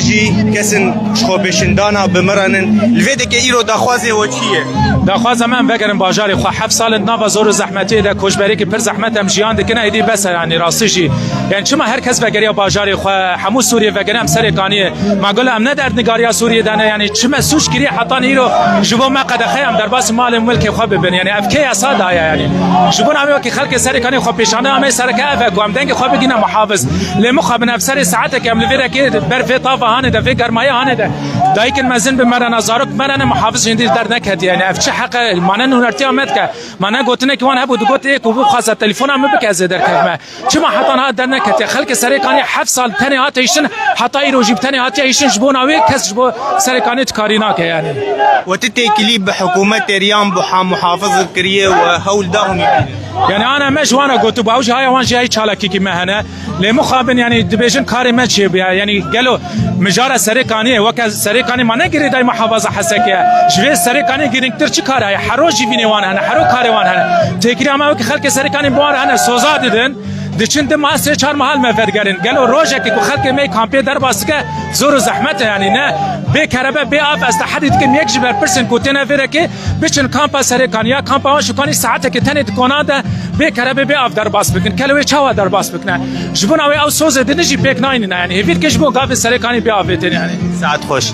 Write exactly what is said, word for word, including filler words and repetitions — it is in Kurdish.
Jî kesin ji xwe pêşindana bimirin. Li vê deke îro daxwazê we çi ye? Daxwaza me em vegerin bajarê xwe. Heft sal in di nava zor û zehmetiyê de, koçberekî pir zehmet em jiyan dikin, êdî bes e, yanî rastî jî. Yanî çima her kes vegeriya bajarê xwe, hemû Sûriyê vegerin, em Serêkaniyê. Ma gelo em ne derdnigariya Sûriyê de ne, yanî çi me sûc kiriye hetan îro ji bo me qedexe em derbasî malê milkê xwe bibin. Yanî ev kê yasa daye yanî. Ji bo navê wekî xelkê Serêkaniyê xwe pêşane, em ê sereke ev e ku em dengê xwe bigîne muhafiz. Lê mixabin ev serê saetekê em li vê rekê ber vê tava hanê de, vê germayê hanê de. Dayikên mezin bi me re ne, zarok bi me re ne, muhafiz hindî derneketiye. Yanî ev çi heq e? Ma ne nûnertiya me dike. Ma ne gotinekî wan hebû, digot ê ku bixwaze telefona min bike ez ê derkevime. Çima heta niha derneketiye? Xelkê Serêkaniyê heft sal tenê hate hiştin, heta îro jî bi tenê hatiye hiştin, ji bona wê kes ji bo Serêkaniyê tu karî nake yanî. We tu têkilî bi hikûmetê re yan bi ha-, muhafiz kiriye we hewl da hûn ê bînin? Yanî ana me ji wan re gotibû, ew jî haya wan jî heyî çalakîkî me hene. Lê mixabin yanî dibêjin karê me çêbûye. Yanî gelo mijara Serêkaniyê, weke Serêkanî ma ne girêdayî muhafaza Hesekê ye. Ji vê Serêkaniyê girîngtir çi kar heye? Hero jî vînê wan hene, hero karê wan hene. Têkiliya me wekî xelkê Serêkanî bi wan re hene, soza didin. Diçin di mah, sê çar mah li me vedigerin. Gelo rojekê ku xelkê me yê kampê derbas dike, zor û zehmet e yanî ne. Bê kerebe, bê av, ez tehedî dikim yek ji berpirsên ku têne vê rekê biçin kampa Serêkanî ya kampa wan Şûkanî saetekê tenê di kona de bê kerebe, bê av derbas bikin. Kelo wê çawa derbas bikine? Ji bona wê ew sozê din jî pêk nayînine yanî. Hêvî dike ji bo gavê Serêkanî bê avêtin yanî. Saet xweş.